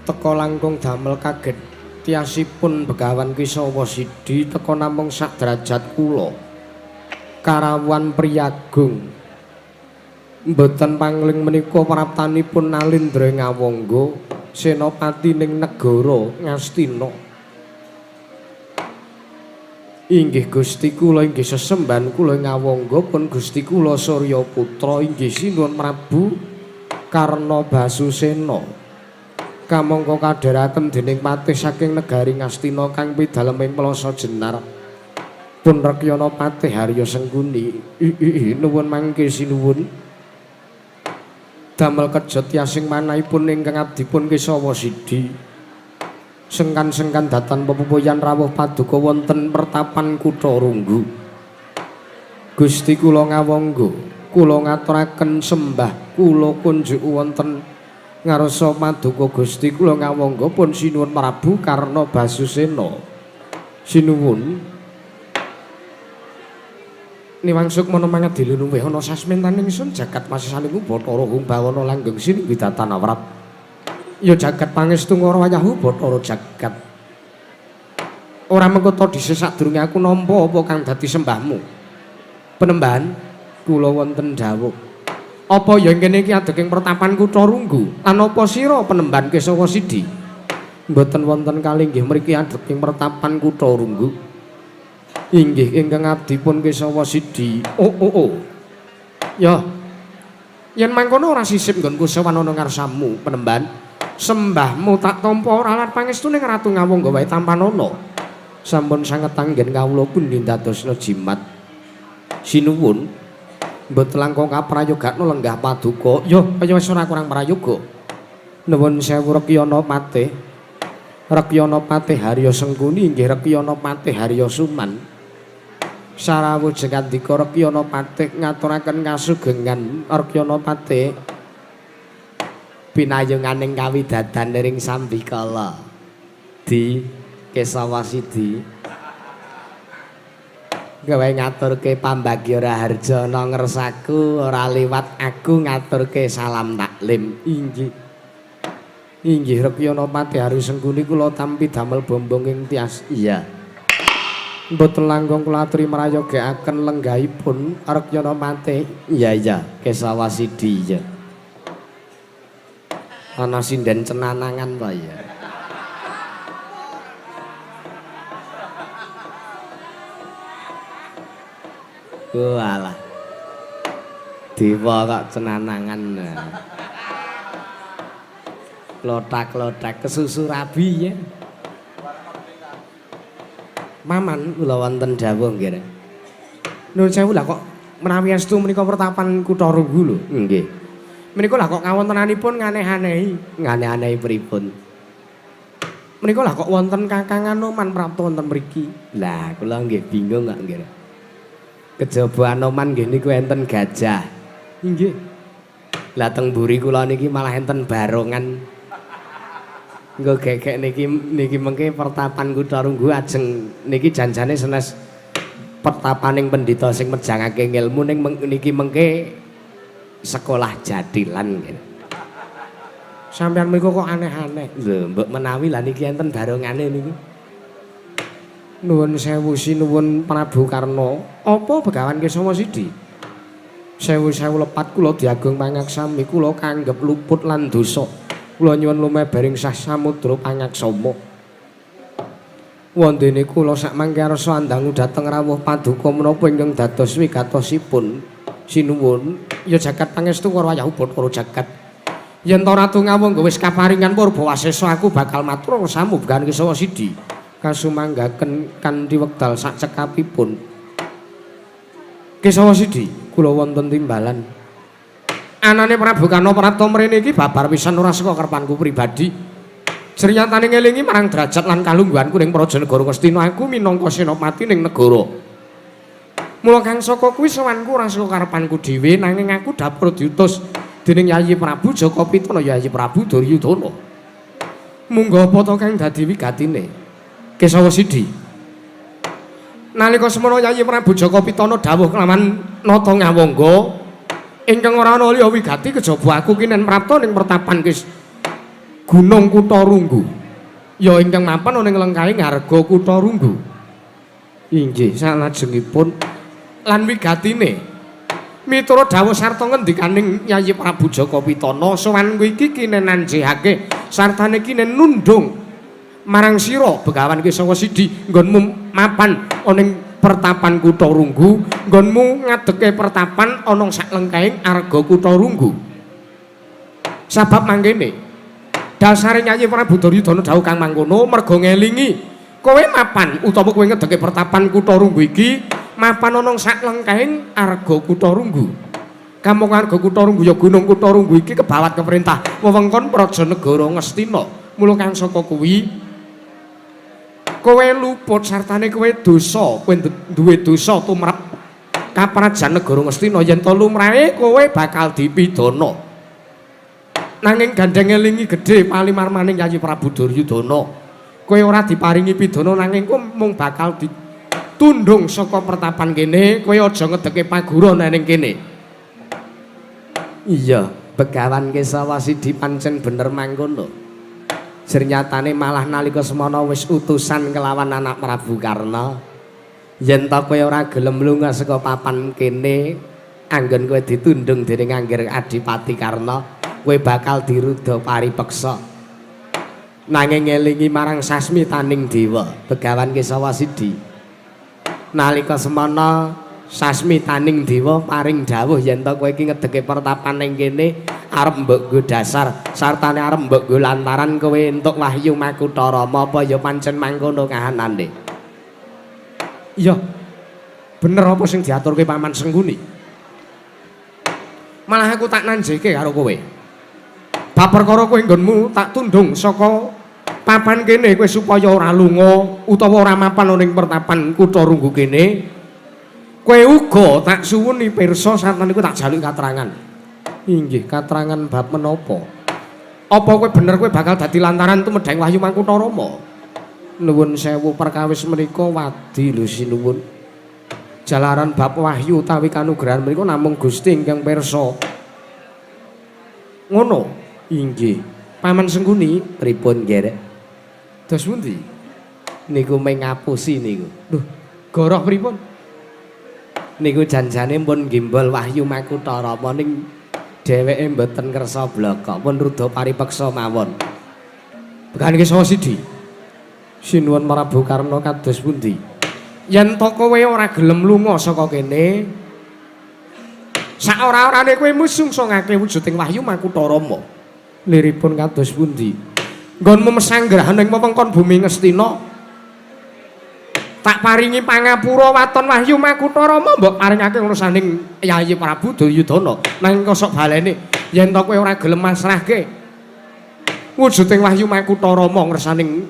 teka langkung damel kaget tiasipun Begawan Kisawa Sidi teka namung sak derajat kula karawuhan priyagung mboten pangling menika praptanipun Nalindra Ngawangga senopati ning negara Ngastina. Inggih Gusti kula inggih sesembahan kula Ngawangga pun Gusti kula Surya Putra inggih sinuwun Prabu Karna Basusena kamangka kadheraken dening patih saking negari Ngastina kang pidalem ing Plaza Jenar pun rekyana Patih Harya Sengkuni. Nuwun mangke sinuwun damel kejet yasing manahipun ingkang abdipun Kesawa Sidi. Sengkan-sengkan datan pepupuyan rawuh paduka wonten pertapan kutha Runggu. Gusti kula Ngawangga, kula ngaturaken sembah kula kunjuk wonten Ngarsa paduka Gusti kula ngawangga pun sinuwun Prabu Karna Basusena. Sinuwun. Niwang sukmana mangedili luwih ana sasmentaning ingsun jagat masisaning Bathara Hung Bawana langgeng sininggi datan awrat. Ya jagat pangestu ngara wayahu Bathara jagat. Ora mengko ta dhisik sadurunge aku nampa apa kang dadi sembahmu. Penembahan kula wonten dawuh. Apa ya kene iki adeging pertapan Kutha Runggu? Lan apa sira penembahan Kesawa Sidi? Mboten wonten kalinggih mriki adeging pertapan Kutha Runggu. Inggih ingkang abdi pun Kesawa Sidi. Oh oh oh. Ya. Yen mangkono ora sisip nggonku sowan ana ngarsamu penembahan. Sembahmu tak tampa ora lan pangestune Ratu Ngawangga wae tampanana. Sampun sanget anggen kawula pundi ndadosna jimat. Sinuwun. Mboten langkung kaprayogakno lenggah paduka. Ya kaya wis ora kurang prayoga. Nuwun sewu Rekyana Patih. Rekyana Patih Harya Sengkuni inggih Rekyana Patih Harya Suman. Sarawuh jengandika Rekyana Patih ngaturaken kasugengan Rekyana Patih pinayunganing kawidadan ring sambikala di Kesawa Sidi gawe ngaturke pambagya raharja ana ngersaku ora liwat aku ngaturke salam taklim. Inggih. Inggih Rekyana Patih Harya Sengkuni kula tampi damel bombong ing tias. Iya. Mboten langkung kula aturi mrayogakaken lenggahipun Rekyana Patih. Iya iya Kesawa Sidi iya. Ana sinden cenanangan ta ya. Walah. Dewa kok cenanangan. Klothak-klothak kesusu rabi ya. Maman kula wonten dawuh nggih. Nuwun sewu lah kok menawi estu menika pertapan Kutha Runggu lho. Nggih. Menika lah kok kawontenanipun nganeh-anehi. Nganeh-anehi pripun? Menika lah kok wonten Kakang Anoman prapta wonten mriki. Lah kula nggih bingung kok nggih. Kejaba Anoman nggih niku enten gajah. Inggih. Lah teng mburi kula niki malah enten barongan. Engko gegek niki niki mengke pertapan Kutha Runggu ajeng niki janjane senes pertapaning pendhita sing mejangake ngilmu ning niki mengke sekolah jathilan nggih. Sampeyan mriku kok aneh-aneh. Lho mbok menawi lah niki enten barongane niku. Nuwun sewu sinuwun Prabu Karna. Apa Begawan Kesawa Sidi? Sewu-sewu lepat kula diagung pangaksami kula kanggep luput lan dosa. Kula nyuwun lumebering sah samudra pangaksama. Wondene kula sakmangke arsa andangu dhateng rawuh paduka menapa ingkang dados wigatosipun. Sinuwun, ya jagat pangestu karo wayahu Bathara jagat. Yen ta Ratu Ngawangga wis kaparingan purba wasesa aku bakal matur samu Begawan Kesawa Sidi. Kasumanggaken kanthi wekdal sak cekapipun. Kesawa Sidi, kula wonten timbalan. Anane Prabu Karna prapta mrene iki babar pisan ora saka kerpanku pribadi. Srinyatane ngelingi marang derajat lan kalungguhanku ning praja negara Ngastina aku minangka senopati ning negara. Mula kang saka kuwi sowanku ora saka karepanku dhewe nanging aku dapur diutus dening Yayi Prabu Jaka Pitana Yayi Prabu Duryudana. Munggo apa to kang dadi wigatine? Kesawa Sidi. Nalika semono Yayi Prabu Jaka Pitana dawuh kelawan Nata Ngawangga ingkang ora ana liya wigati kejaba aku kinen prapta ning pertapan Kis Gunung Kutha Runggu. Ya ingkang mapan ana ing lengkahe ngarga Kutha Runggu. Inggih salajengipun lan wigatine miturut dawuh sarta ngendikaning Yayi Prabu Jaka Pitana sowanku iki kinen nanjihake sartane kinen nundung marang sira Begawan Kesawa Sidi nggonmu mapan ana ing pertapan Kutha Runggu nggonmu ngadeke pertapan ana sak lengkahing arga Kutha Runggu. Sabab mangkene dasare Yayi Prabu Duryudana dawuh kang mangkono merga ngelingi kowe mapan utawa kowe ngedeke pertapan Kutha Runggu iki mapan ana sak lengkahing arga Kutha Runggu. Kamangka arga Kutha Runggu ya Gunung Kutha Runggu iki kebawat keperintah wewengkon praja negara Ngastina. Mula kang saka kuwi kowe luput sartane kowe dosa, kowe duwe dosa tumrap kaprajan negara Ngastina yen to lumrahe kowe bakal dipidana. Nanging gandeng elingi gedhe palimarmaning Yayi Prabu Duryudana. Kowe ora diparingi pidana nanging kowe mung bakal ditundung saka pertapan kene, kowe aja ngedeke paguron ning kene. Iya, Begawan Kesawa Sidi pancen bener mangkono. Jernyatane malah nalika semana wis utusan kelawan anak Prabu Karna. Yen ta kowe ora gelem lunga saka papan kene, anggon kowe ditundung dening Anggir Adipati Karna, kowe bakal diruda paripeksa. Nanging ngelingi marang sasmitaning dewa, Begawan Kesawa Sidi. Nalika semana sasmitaning dewa paring dawuh yen ta kowe iki ngedeke pertapan ning kene arep mbok nggo dasar sartane arep mbok nggo lantaran kowe entuk wahyu Makutha Rama, apa ya pancen mangkono kahanane? Iya. Bener apa sing diaturke Paman Sengkuni? Malah aku tak nanjeke karo kowe. Bab perkara kowe nggonmu tak tundung saka papan kene kowe supaya ora lunga utawa ora mapan ning pertapan kutha Runggu kene. Kowe uga tak suwuni pirsa sartane kowe tak jaluki katerangan. Inggih, katerangan bab menapa? Apa kowe bener kowe bakal dadi lantaran tumedheng wahyu Makutha Rama? Nuwun sewu perkawis menika wadi lho sinuwun. Jalaran bab wahyu utawi kanugrahan menika namung Gusti ingkang pirsa. Ngono. Inggih. Paman Sengkuni pripun, Gerek? Dos pundi? Niku mung ngapusi niku. Lho, goroh pripun? Niku janjane pun gimbal wahyu Makutha Rama ning dheweke mboten kersa blaka, pun ruda paripeksa mawon. Begawan Kesawa Sidi. Sinuwun Prabu Karna kados pundi? Yen to kowe ora gelem lunga saka kene, sak ora-orane kowe musungsungake wujuding wahyu Makutha Rama. Liripun kados pundi? Nggonmu mesanggrahan ing wewengkon bumi Ngastina. Tak paringi pangapura waton wahyu Makutha Rama mbok paringake urusaning Yayi Prabu Duryudana. Nanging kosok balene yen to kowe ora gelem masrahke wujuding wahyu Makutha Rama ngersaning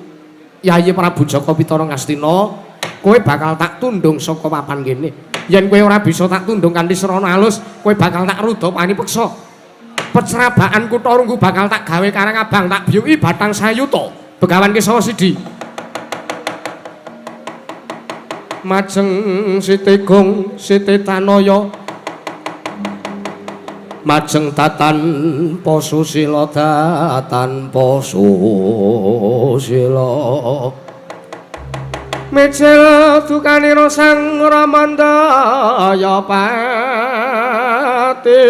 Yayi Prabu Jaka Pitana Ngastina, kowe bakal tak tundung saka papan kene. Yen kowe ora bisa tak tundung kanthi srana alus, kowe bakal tak ruda panipeksa. Pecrabaan kutha Runggu bakal tak gawe karang abang, tak biyuki batang sayuta. Begawan Kesawa Sidi. Majeng Siti Gung Siti Tanaya majeng tatan posusila datan posusila mijil dukanira Sang Ramandaya pati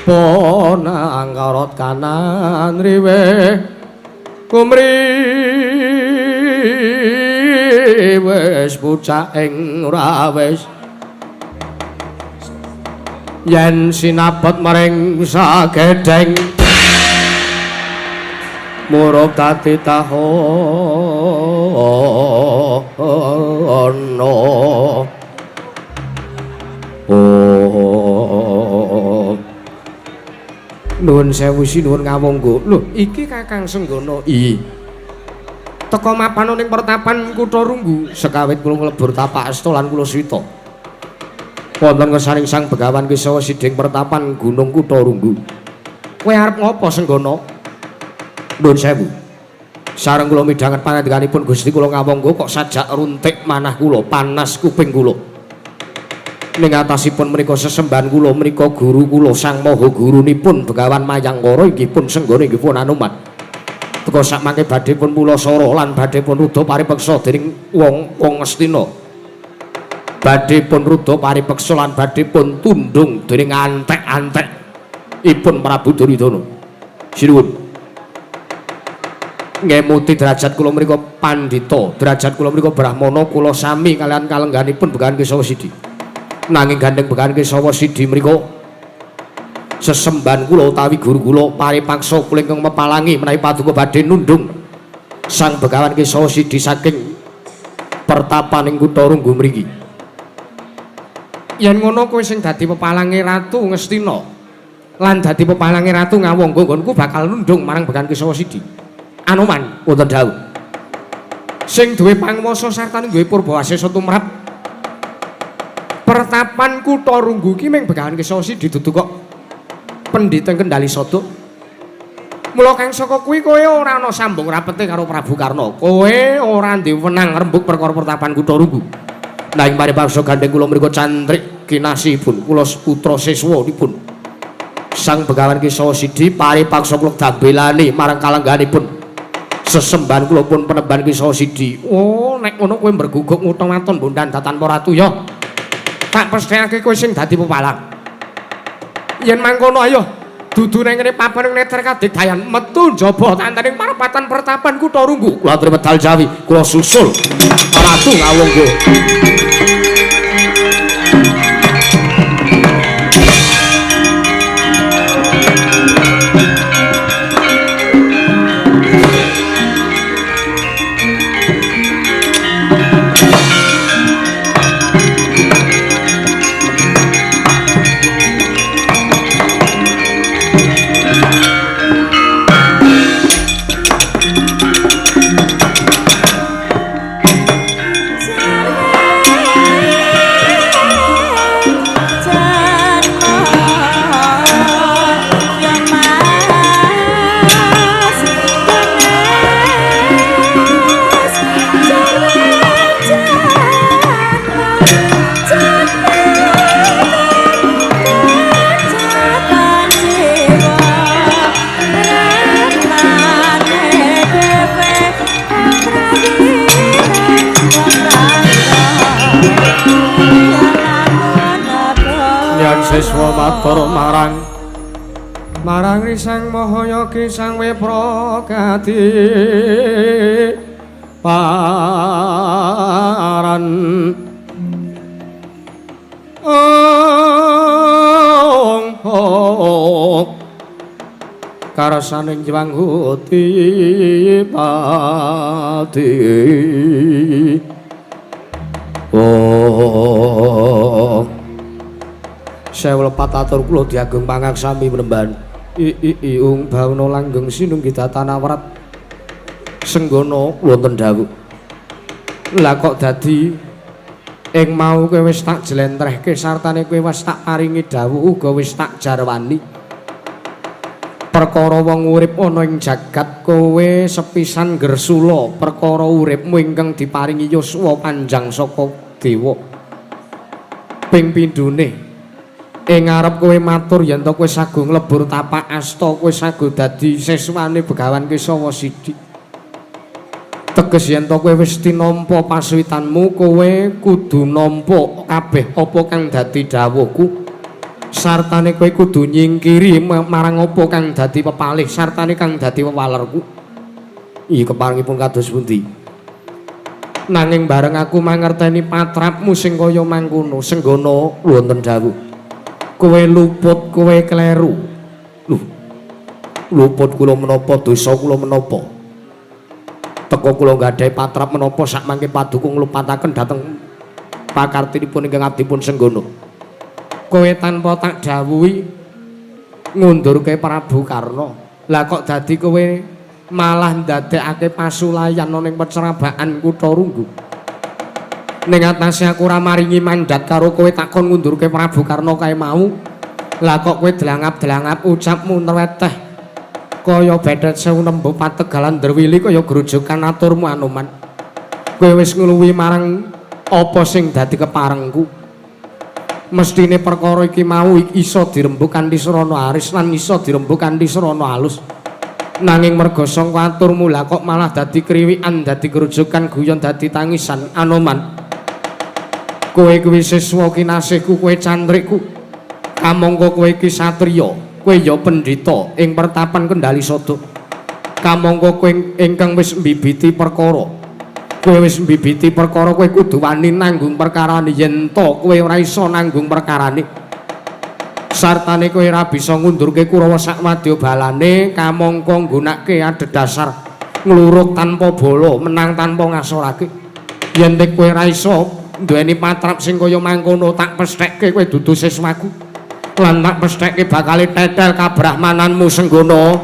ponang karot kanan riwe kumri wis pucak ing rawis yen sinabot maring sagedheng murup dadi tahono. Oh, nuwun sewu sinuwun ngawangga. Lho, iki Kakang Senggana. Iya. Teka mapan ning pertapan kutha Runggu sekawit kula nglebur tapak asta lan kula swita. Wonten ngersaning Sang Begawan Kesawa Siding pertapan Gunung Kutha Runggu. Kowe arep ngopo Senggana? Nuwun sewu. Sareng kula midhanget pangandikanipun Gusti kula ngawangga kok sajak runtik manah kula, panas kuping kula. Ning atasipun menika sesembahan kula menika guru kula Sang Maha Gurunipun Begawan Mayangkara inggih pun Senggana inggih pun Anoman. Teka sakmangke badhe pun pulasara lan badhe pun ruda paripeksa dening wong-wong Ngastina. Badhe pun ruda paripeksa lan badhe pun tundung dening antek-antek ipun Prabu Duryudana. Sinuwun. Ngemuti derajat kula menika pandhita, derajat kula menika brahmana, kula sami kalian kalengganipun Begawan Kesawa Sidi. Nanging gandeng Begawan Kesawa Sidi menika sesembahan kula utawi guru kula paripaksa kula ingkang mepalangi menawi paduka badhe nundung Sang Begawan Kesawa Sidi saking pertapaning kutha Runggu mriki. Yen ngono kowe sing dadi pepalange Ratu Ngastina lan dadi pepalange Ratu Ngawangga nggonku bakal nundung marang Begawan Kesawa Sidi. Anoman wonten dawuh. Sing duwe panguwasa sartane duwe purbawasesa tumrap pertapan kutha Runggu ki ming Begawan Kesawa Sidi dudu kok Pendhita Kendali Sada. Mula kang saka kuwi kowe ora ana sambung rapete karo Prabu Karna. Kowe ora duwe wenang rembug perkara pertapan kutha Runggu. Nanging paripaksa gandheng kula mriku cantrik kinasihipun kula putra siswanipun Sang Begawan Kesawa Sidi paripaksa kula dambelani marang kalengganipun. Sesembahan kula pun penemban Kesawa Sidi. Oh, nek ngono kowe mberguguk ngutha waton bondan tanpa ratu ya. Tak pesthekake kowe sing dadi pepalang. Yen mangkono ayo dudu nang ngene papan neter kadigdayan metu njaba tantaning parapatan pertapan kutha Runggu. Kula aturi medal jawi, kula susul Ratu Ngawangga. Siswa matur marang marang Sang Mahayagi Sang Wepra Gadi paran ong hok karasaning Jewang Huti pati. Oh, sewu lepat atur kula diageng pangaksami mremban. I i ung bawana langgeng sinunggi datan awrat Senggana wonten dawuh. Lah kok dadi ing mau kowe wis tak jlentrehke sartane kowe wis tak paringi dawuh uga wis tak jarwani. Perkara wong urip ana ing jagat kowe sepisan gresula perkara uripmu ingkang diparingi yuswa panjang saka dewa. Ping pindhone ing ngarep kowe matur yen to kowe sago nglebur tapak asta, kowe sago dadi siswane Begawan Kesawa Sidi. Teges yen to kowe wis tinampa pasuwitanmu, kowe kudu nampa kabeh apa kang dadi dawuhku. Sartane kowe kudu nyingkiri marang apa kang dadi pepalih, sartane kang dadi wewalerku. Iya keparengipun kados pundi? Nanging bareng aku mangerteni patrapmu sing kaya mangkono, Senggana wonten dawuh. Kowe luput, kowe kleru. Lho, luput kula menapa, dosa kula menapa? Teka kula nggadahi patrap menapa sakmangke paduka nglupataken dhateng pakartinipun ingkang abdipun Senggana. Kowe tanpa tak dawuhi ngundurke Prabu Karna. Lah kok dadi kowe malah ndadekake pasulayan ana ing pecerabaan kutha Runggu. Ning atase aku ora maringi mandat karo kowe takon ngundurke Prabu Karna kae mau. Lah kok kowe delangap-delangap ucapmu nrweteh kaya bethet sewu nembo pategalan derwili kaya grojokan aturmu Anoman. Kowe wis ngluwi marang apa sing dadi keparengku. Mestine perkara iki mau iso dirembug kanthi srana aris lan iso dirembug kanthi srana alus. Nanging merga sangka aturmu lah kok malah dadi kriwikan, dadi grojokan guyon, dadi tangisan Anoman. Kowe kuwi siswa kinasihku, kowe cantrikku. Kamangka kowe iki satriya, kowe ya pendhita ing pertapan Kendali Sada. Kamangka kowe ingkang wis mbibiti perkara. Kowe wis mbibiti perkara, kowe kudu wani nanggung perkarane. Yen to kowe ora iso nanggung perkarane, sartane kowe ora bisa ngundurke Kurawa sak wadya balane, kamangka nggunakake adhedhasar ngluruk tanpa bala, menang tanpa ngasorake. Yen kowe ora iso duweni patrap sing kaya mangkono, tak pesthekke kowe dudu siswaku lan tak pesthekke bakale tetel kabrahmananmu Senggana.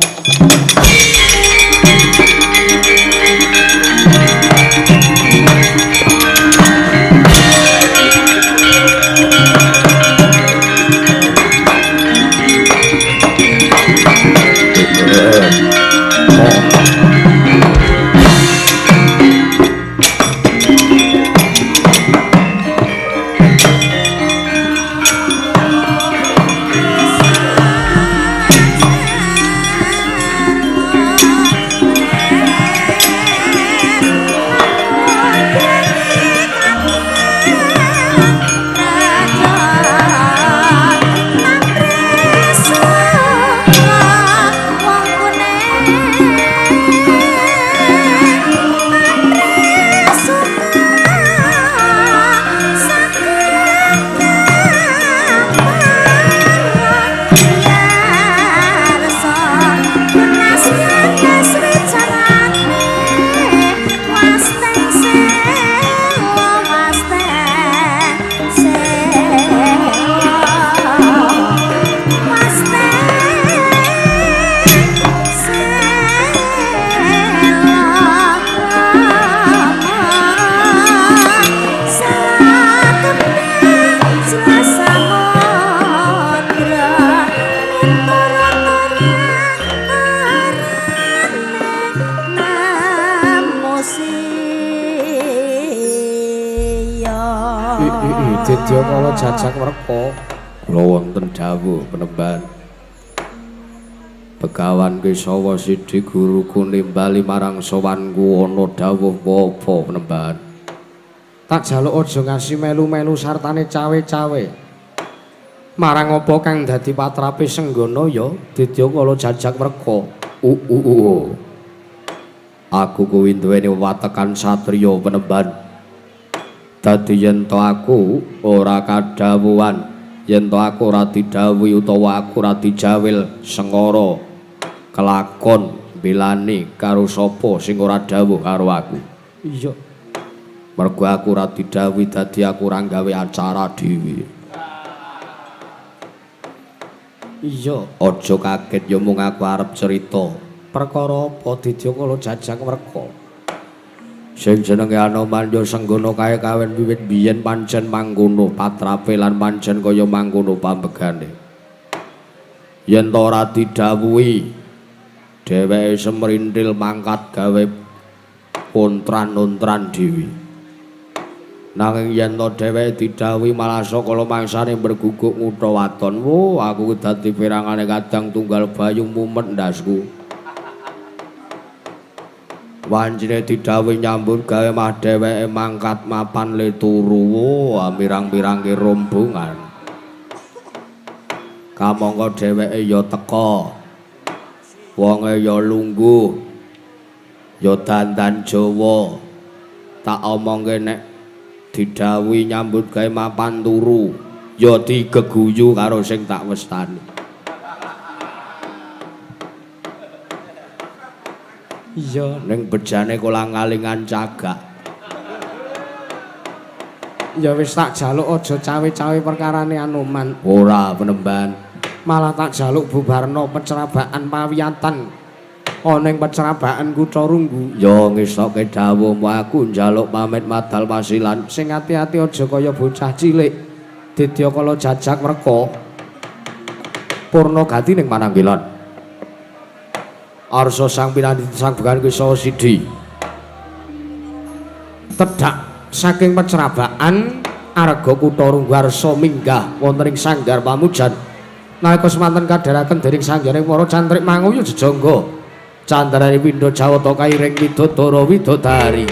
Didya kala jajak werka. Kula wonten dawuh penemban. Begawan Kesawa Sidi guruku nimbali marang sowanku ana dawuh apa penemban? Tak jaluk aja ngasi melu-melu sartane cawe-cawe. Marang apa kang dadi patrape Senggana ya Didya kala jajak werka. Aku kuwi duweni watekan satriya penemban. Dadi yen to aku ora kadhawuhan, yen to aku ora didhawuhi utawa aku ora dijawil sengara kelakon belani karo sapa sing ora dawuh karo aku. Iya. Mergo aku ora didhawuhi dadi aku ora gawe acara dhewe. Iya. Aja kaget ya mung aku arep cerita. Perkara apa Didya kala jajak werka? Sing jenenge Anoman ya Senggana kae kawin wiwit biyen pancen mangkono patrape lan pancen kaya mangkono pambegane. Yen to ora didhawuhi dheweke semrintil mangkat gawe kontran-ontran dhewe. Nanging yen to dheweke didhawuhi malah sakala mangsane berguguk ngutha waton. Wo, aku dadi pirangane kadang tunggal bayu mumet ndasku. Wancine didhawuhi nyambut gawe mah dheweke mangkat mapan le turu. Wo, mirang-mirangke rombongan. Kamangka dheweke ya teka. Wonge ya lungguh. Ya dandan Jawa. Tak omongke nek didhawuhi nyambut gawe mapan turu, ya digeguyu karo sing tak westani. Iya, ning bejane kolang-kalingan cagak. Ya wis tak jaluk aja cawe-cawe perkarane Anoman. Ora penemban. Malah tak jaluk bubarna pecerabakan pawiyatan ana ing pecerabakan Kutha Runggu. Ya ngestoke dawuhmu aku njaluk pamit madal pasilan. Sing ati-ati aja kaya bocah cilik. Didya kala jajak werka. Purna gati ning Mananggilan. Arsa sang pinandhit sang Begawan Kesawa Sidi. Tedhak saking pecerabakan arga Kutha Runggu arsa minggah wonten ing sanggar pamujan. Nalika semanten kadharaken dening sanggaring para cantrik manguyu jejangga. Candrane pindha jawata kairing widodara widodari.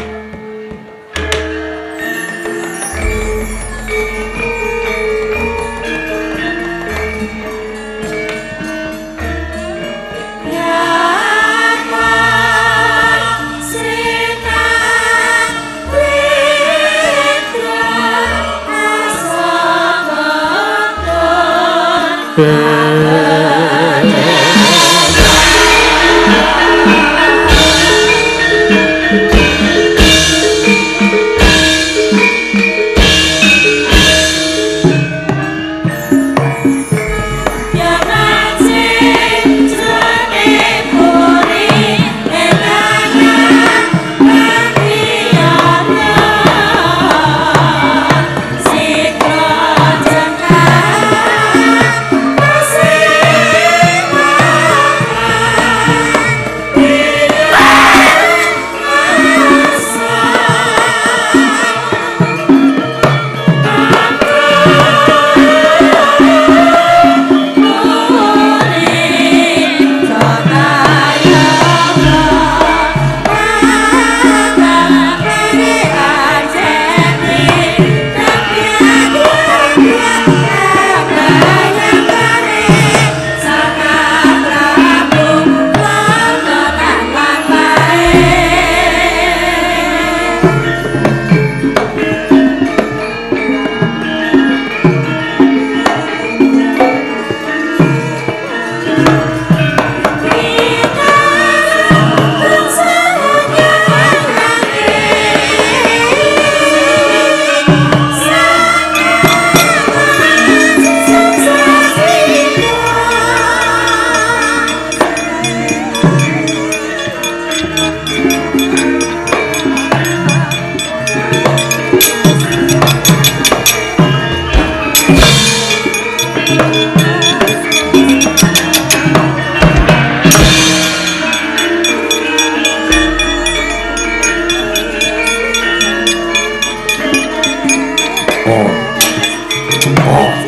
Oh. Oh.